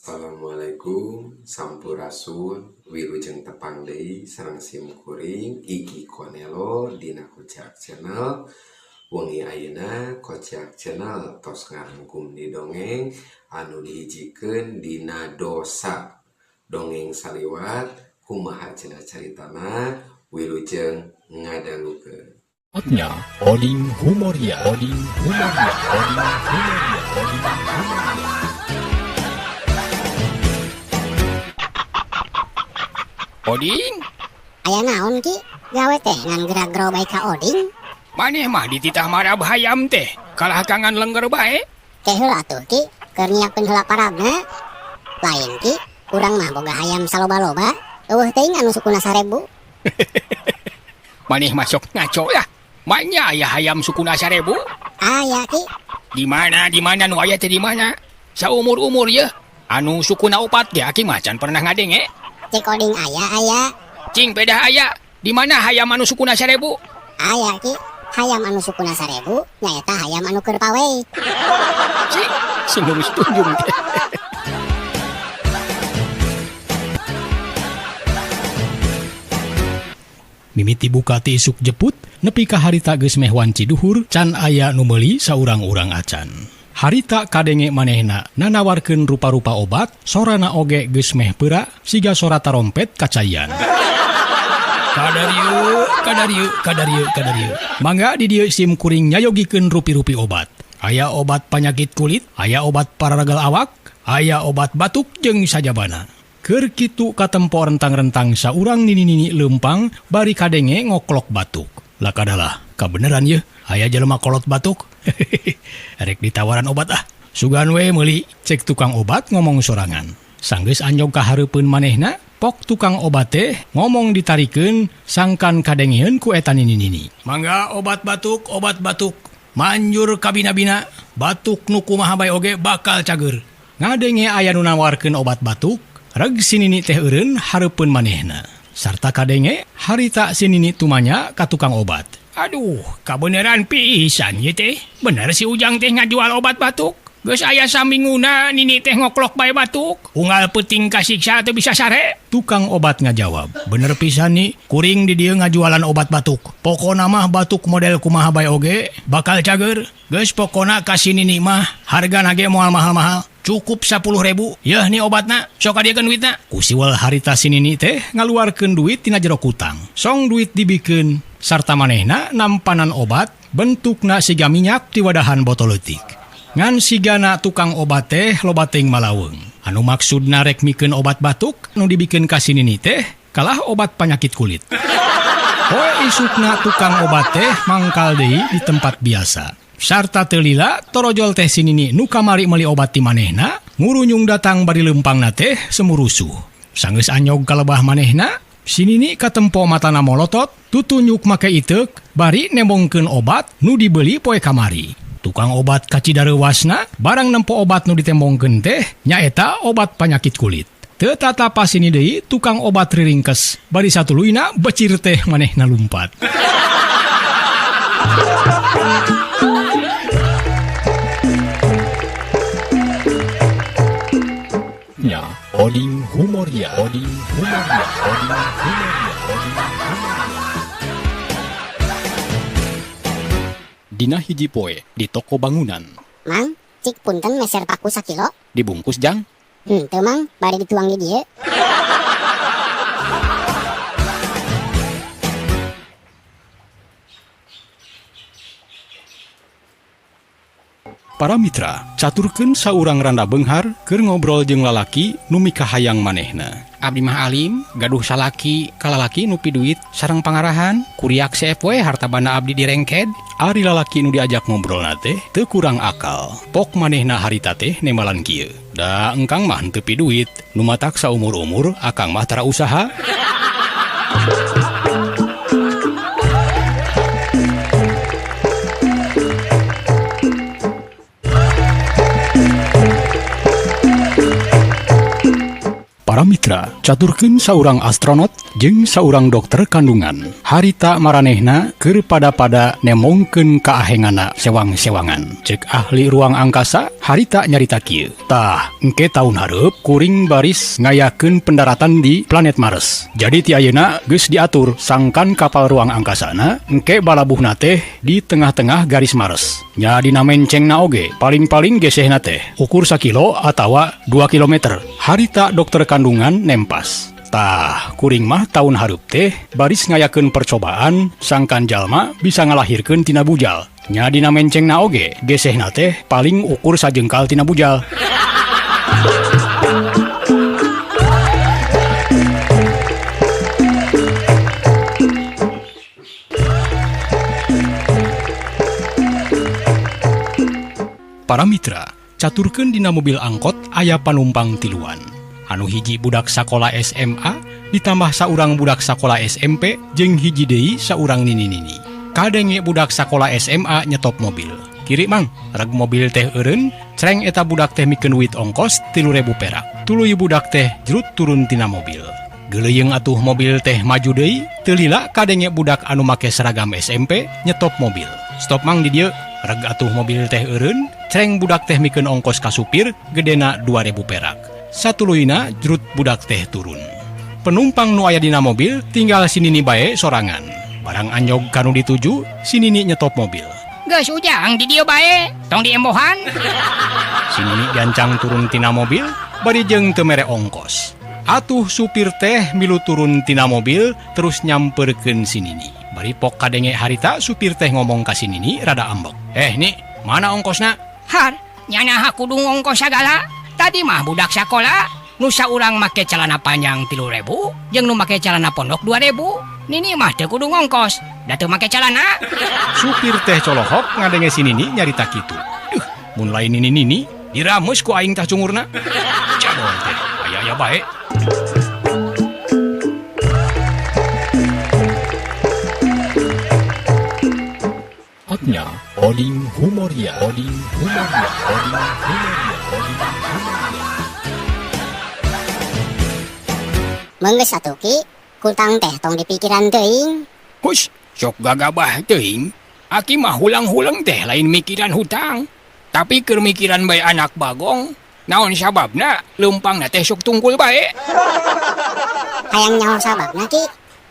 Assalamualaikum Sampurasun Wilujeng tepang deui sareng sim kuring Iki Konelo dina Kociak Channel. Wengi ayeuna Kociak Channel tos ngarangkum di dongeng anu dihijikeun dina dosa dongeng saliwat kumaha cenah caritana wilujeng ngadangukeun. Otnya Oding Humoria, Oding Humoria, Oding Humoria, Oding Humoria. Oding? Aya naon Ki? Gawe teh ngan gerak-gero bae ka Oding. Maneh mah dititah marab hayam teh, kalah kangan lengger bae. Teh heula atuh Ki, keur nyiapkeun heula parabna. Lain Ki, urang mah boga hayam saloba-loba, eueuh teuing anu sukuna 1000. Maneh mah sok ngaco lah. Manya aya hayam sukuna 1000? Aya Ki. Di mana, di mana nu aya teh di mana? Saumur-umur ye. Anu sukuna opat ge aki mah can pernah ngadenge. Cek Oding aya aya. Cing pedah aya. Di mana hayam anu sukuna 1000? Aya Ki. Hayam anu sukuna 1000 nyaeta hayam anu keur pawey. Cing, sing lurus tunjung teh. Mimiti buka ti isuk jeput nepi ka harita geus meh wanci duhur can aya nu meuli saurang-urang acan. Harita kadenge manehna nanawarkeun rupa-rupa obat, sorana oge geus meh peura siga sora tarompet kacaian. Kadarieu, kadarieu, kadarieu, kadarieu. Mangga di dieu sim kuring nyayogikeun rupi-rupi obat. Aya obat panyakit kulit, aya obat pararagal awak, aya obat batuk jeung sajabana. Keur kitu katempo rentang-rentang saurang nini-nini leumpang bari kadenge ngoklok batuk. Lah kadalah, kabeneran yeuh, aya jelema kolot batuk. Erek ditawaran obat ah. Sugan we meuli, cek tukang obat ngomong sorangan. Sanggeus anjog ka hareupeun manehna, pok tukang obat teh ngomong ditarikeun sangkan kadengeun ku eta nini-nini. Mangga obat batuk, obat batuk. Manjur kabina-bina, batuk nu kumaha bae oge bakal cager. Ngadenge aya nu nawarkeun obat batuk, reg si nini teh eureun hareupeun manehna. Sarta kadenge harita si nini tumanya ka tukang obat. Aduh, kabeneran pisan ieu teh. Bener si Ujang teh ngajual obat batuk. Geus aya saminguna nini teh ngoklok bae batuk. Unggal peuting kasiksa teu bisa sare. Tukang obat ngajawab, bener pisan nih, kuring di dieu ngajualan obat batuk. Pokona mah batuk model kumaha bae oge bakal cager. Geus pokona ka si nini mah hargana ge moal mahal-mahal. Cukup 10.000. Yeuh nih obatna, sok kadiekeun duitna. Ku siwel harita si nini teh ngaluarkeun duit tina jero kutang. Song duit dibikeun sarta manehna nampanan obat bentukna siga minyak di wadahan botol leutik. Ngan sigana tukang obat teh loba teuing malaweung. Anu maksudna rek mikeun obat batuk nu dibikeun ka si nini teh kalah obat panyakit kulit. Poe isukna tukang obat teh mangkal deui di tempat biasa. Sarta teu lila torojol teh si nini nu kamari meuli obat ti manehna ngurunyung datang bari leumpangna teh semurusuh. Sanggeus anyog ka lebah manehna, si nini katempo matana molotot, tutunyuk make iteuk bari nembongkeun obat nu dibeli poe kamari. Tukang obat kacidareuwasna barang nempo obat nu ditembongkeun teh nyaeta obat panyakit kulit. Teu tatapa sini deui tukang obat riringkes bari satuluyna becir teh manehna lumpat. Nya Oding Humoria, Oding Humoria, Oding Humoria, Oding Humoria. Dina hiji poe di toko bangunan. Mang, cik punten meser paku sakilo. Dibungkus jang? Henteu mang, bari dituang di dieu. Para mitra, caturkeun saurang randa beunghar keur ngobrol jeung lalaki nu mikahayang manehna. Abdi mah alim, gaduh salaki, kalalaki nu piduit sareng pangarahan, kuriak seep we harta banda abdi direngked. Ari lalaki nu diajak ngobrolna teh teu kurang akal. Pok manehna harita teh nembalan kieu. Da engkang mah henteu piduit, nu matak saumur-umur akang mah tara usaha. Para mitra, caturkeun saurang astronot jeung saurang dokter kandungan. Harita maranehna keur pada-pada nemongkeun kaahengana sewang-sewangan. Cek ahli ruang angkasa, harita nyarita kieu. Tah, engke taun hareup kuring baris ngayakeun pendaratan di planet Mars. Jadi ti ayeuna geus diatur sangkan kapal ruang angkasana engke balabuhna teh di tengah-tengah garis Mars. Nya dina mencengna oge, paling-paling gesehna teh ukur sakilo atawa 2 kilometer. Harita dokter kandungan nempas. Tah, kuring mah taun hareup teh baris ngayakeun percobaan sangkan jalma bisa ngalahirkeun tina bujal. Nya dina mencengna oge, gesehna teh paling ukur sajengkal tina bujal. Para mitra, caturkeun dina mobil angkot aya panumpang tiluan. Anu hiji budak sakola SMA ditambah saurang budak sakola SMP jeung hiji deui saurang nini-nini. Kadenge budak sakola SMA nyetop mobil. Kiri mang, reg mobil teh eureun, cereng eta budak teh mikeun duit ongkos 3.000 perak. Tuluy budak teh jrut turun tina mobil. Geuleuyeung atuh mobil teh maju deui, teu lila kadenge budak anu make seragam SMP nyetop mobil. Stop mang di dieu, reg atuh mobil teh eureun, cereng budak teh mikeun ongkos ka supir gedena 2.000 perak. Satuluyna jrut budak teh turun. Penumpang nu aya dina mobil tinggal si nini bae sorangan. Barang anjog kanu dituju, si nini nyetop mobil. Geus Ujang di dieu bae, tong diembohan. Si nini gancang turun tina mobil, bari jeung teu mere ongkos. Atuh supir teh milu turun tina mobil terus nyamperkeun si nini. Bari pok kadenge harita supir teh ngomong ka si nini rada ambek. "Eh, ni, mana ongkosna?" "Har, nyana kudu ngongkos sagala. Tadi mah budak sakola, nu saurang make celana panjang 3.000, jeung nu make celana pondok 2.000. Nini mah teu kudu ngongkos, da teu make celana." Supir teh colohok ngadenge si nini nyarita kitu. Duh, mun lain nini-nini diramus ku aing tah cungurna. Cadol teh, aya-aya bae. Otnya, Oding Humoria, Oding Humoria, Oding Humoria, Oding Humoria. Menggeus atuh Ki, hutang teh tong dipikiran teuing. Hush, sok gagabah teuing. Aki mah hulang-hulang teh lain mikiran hutang. Tapi keur mikiran bae anak bagong, naon sababna leumpangna teh sok tungkul bae. Hayang nyaho sababna Ki?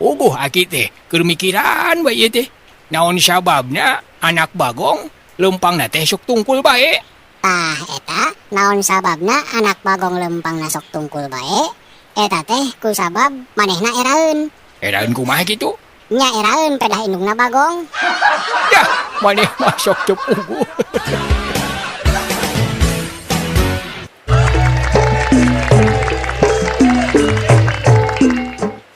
Ubuh aki teh keur mikiran bae ieu teh. Naon sababna anak bagong leumpangna teh sok tungkul bae. Tah eta naon sababna anak bagong leumpangna sok tungkul bae? Eta teh ku sabab manehna eraeun. Eraeun kumaha kitu? Nya eraeun pedah indungna bagong. Yah, maneh mah sok teu puguh.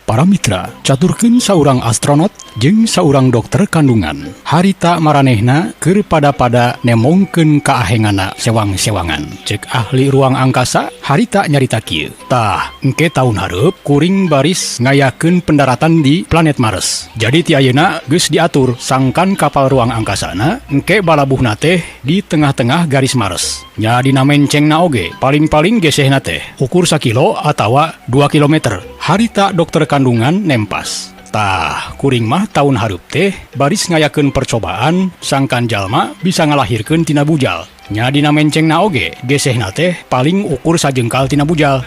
Para mitra, caturkeun saurang astronot jeung saurang dokter kandungan. Harita maranehna keur pada-pada nemongkeun kaahengana sewang-sewangan. Cek ahli ruang angkasa, harita nyarita kieu. Tah, engke taun hareup kuring baris ngayakeun pendaratan di planet Mars. Jadi ti ayeuna geus diatur sangkan kapal ruang angkasana engke balabuhna teh di tengah-tengah garis Mars. Nya dina mencengna oge, paling-paling gesehna teh ukur sakilo atawa 2 kilometer. Harita dokter kandungan nempas. Tah, kuring mah taun hareup teh baris ngayakeun percobaan sangkan jalma bisa ngalahirkeun tina bujal. Nya dina mencengna oge, gesehna teh paling ukur sajengkal tina bujal.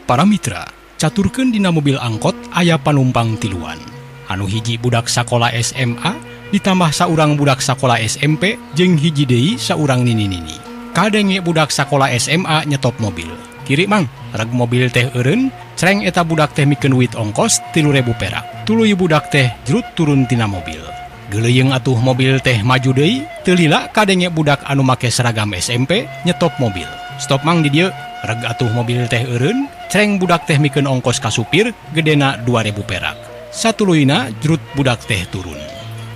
Para mitra, caturkeun dina mobil angkot aya panumpang tiluan. Anu hiji budak sakola SMA ditambah saurang budak sakola SMP jeung hiji deui saurang nini-nini. Kadenge budak sakola SMA nyetop mobil. Kiri mang, reg mobil teh eureun, cereng eta budak teh mikeun duit ongkos 3.000 perak. Tuluy budak teh jrut turun tina mobil. Geuleuyeung atuh mobil teh maju deui, teu lila kadenge budak anu make seragam SMP nyetop mobil. Stop mang di dieu, reg atuh mobil teh eureun, cereng budak teh mikeun ongkos ka supir gedena 2.000 perak. Satuluyna jrut budak teh turun.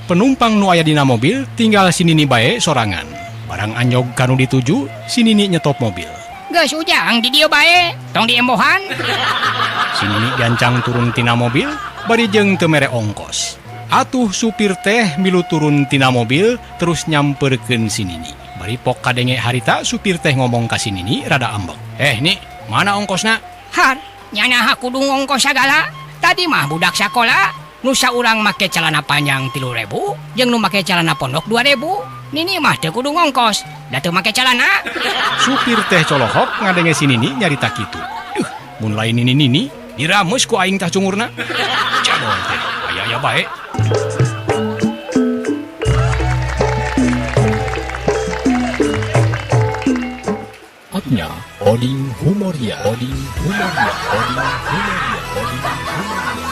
Penumpang nu aya dina mobil tinggal si nini bae sorangan. Barang anjog kanu dituju, si nini nyetop mobil. Geus Ujang di dieu bae, tong diembohan. Si Nini gancang turun tina mobil bari jeung teu mere ongkos. Atuh supir teh milu turun tina mobil terus nyamperkeun si Nini. Bari pok kadenge harita supir teh ngomong ka si Nini rada ambek. "Eh, Ni, mana ongkosna?" Har, nyana kudu ngongkos sagala. Tadi mah budak sakola nu saurang make celana panjang 3.000 jeung nu make celana pondok 2.000. Nini mah teu kudu ngongkos, da teu make celana. Supir teh colohok ngadenge si Nini nyarita kitu. Duh, mun lain Nini dirameus ku aing tah cungurna. Cadol teh, aya-aya bae. Apnya Oding Humoria, Oding Humoria, Oding Humoria, Oding Humoria.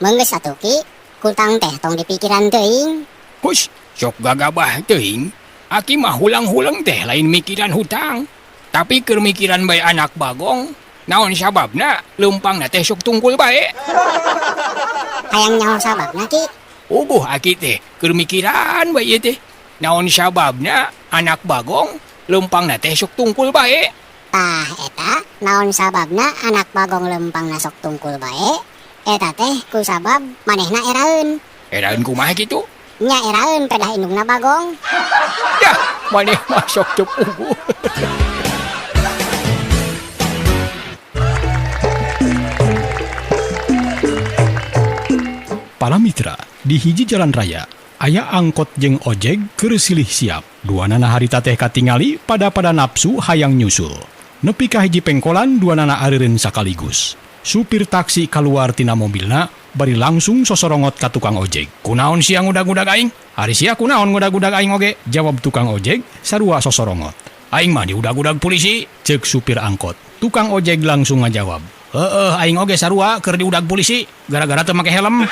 Menggeus atuh Ki, hutang teh tong dipikiran teuing. Hush, sok gagabah teuing. Aki mah hulang-hulang teh lain mikiran hutang. Tapi keur mikiran bae anak bagong, naon sababna leumpangna teh sok tungkul bae. Hayang nyaho sababna Ki? Ubuh aki teh keur mikiran bae ieu teh. Naon sababna anak bagong leumpangna teh sok tungkul bae. Tah eta naon sababna anak bagong leumpangna sok tungkul bae? Eta teh ku sabab manehna eraeun. Eraeun kumaha kitu? Nya eraeun pedah indungna bagong. Dah, maneh mah sok teu puguh. Para mitra, di hiji jalan raya aya angkot jeung ojek keur silih siap. Duanana harita teh katingali pada-pada nafsu hayang nyusul. Nepi ka hiji pengkolan duanana areureun sakaligus. Supir taksi kaluar tina mobilna bari langsung sosorongot ka tukang ojek. "Kunaon sia ngudag-udag aing?" "Ari sia kunaon ngudag-udag aing oge?" Jawab tukang ojek sarua sosorongot. "Aing mah diudag-udag polisi," ceuk supir angkot. Tukang ojek langsung ngajawab, "Heeh, aing oge sarua keur diudag polisi gara-gara teu make helm."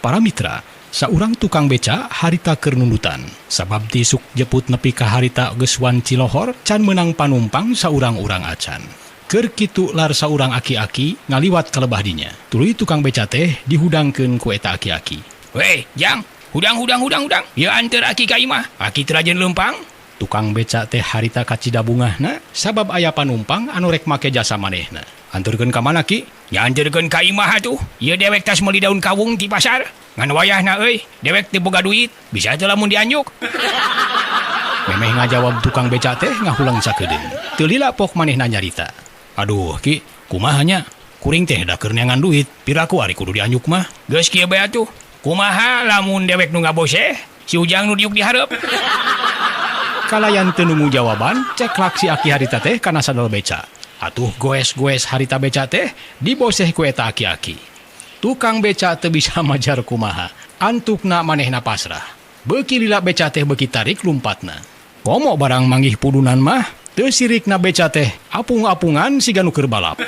Para mitra, saurang tukang beca harita keur nundutan. Sabab tisuk jeput nepi ka harita geus wanci lohor can meunang panumpang saurang-urang acan. Keur kitu lar saurang aki-aki ngaliwat ka lebah dinya. Tuluy tukang beca teh dihudangkeun ku eta aki-aki. "Weh, Jang, hudang hudang hudang hudang. Ieu anteur aki ka imah. Aki teu rajin leumpang." Tukang beca teh harita kacida bungahna sabab aya panumpang anu rek make jasa manehna. "Anturkeun ka mana Ki?" "Ya anturkeun ka imah atuh. Ieu dewek tas meuli daun kawung ti pasar. Ngan wayahna euy, dewek teu boga duit, bisa teu lamun dianjuk." Memeh ngajawab tukang beca teh ngahulang sakedeung. Teu lila pok manehna nyarita. "Aduh Ki, kumaha nya? Kuring teh da keur neangan duit, piraku ari kudu dianjuk mah." "Geus kieu bae atuh. Kumaha lamun dewek nu ngaboseh, si Ujang nu diuk di hareup?" Kalayan teu nunggu jawaban, ceklak si aki harita teh kana sadel beca. Atuh goes-goes harita beca teh diboseh ku eta aki-aki. Tukang beca teu bisa majar kumaha. Antukna manehna pasrah. Beuki lila beca teh beuki tarik lumpatna. Komo barang manggih pudunan mah, teu sirikna beca teh apung-apungan siga nu keur balap.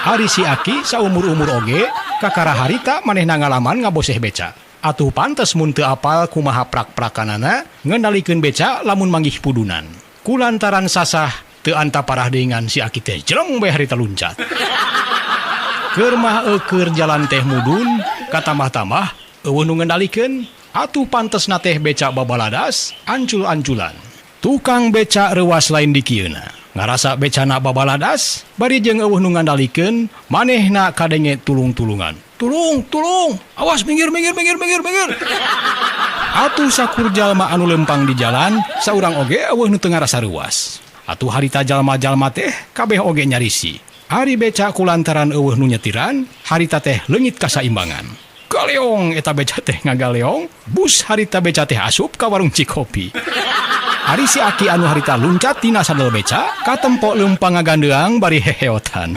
Ari si aki saumur-umur oge kakara harita manehna ngalaman ngaboseh beca. Atuh pantes mun teu apal kumaha prak-prakanana ngendalikeun beca lamun manggih pudunan. Kulantaran sasah teu anta parah dengan si aki teh jeleng bae harita luncat. Keur mah eueur jalan teh mudun, katambah-tambah eueuh nu ngendalikeun, atuh pantesna teh beca babaladas ancul-anculan. Tukang beca reuas lain dikieuna. Ngarasa becana babaladas, bari jeung eueuh nu ngandalikeun, manehna kadenge tulung-tulungan. "Tulung, tulung, awas minggir, minggir, minggir, minggir, minggir." Atuh sakur jalma anu lempang di jalan, saurang oge eueuh nu teu ngarasa reuas. Atuh harita jalma-jalma teh kabeh oge nyarisi. Ari beca kulantaran eueuh nu nyetiran, harita teh leungit kasaimbangan. Galeong eta beca teh ngagaleong, bus harita beca teh asup ka warung Cikopi. Ari si aki anu harita luncat tina sadel beca, katempo leumpang ngagandeang bari heheotan.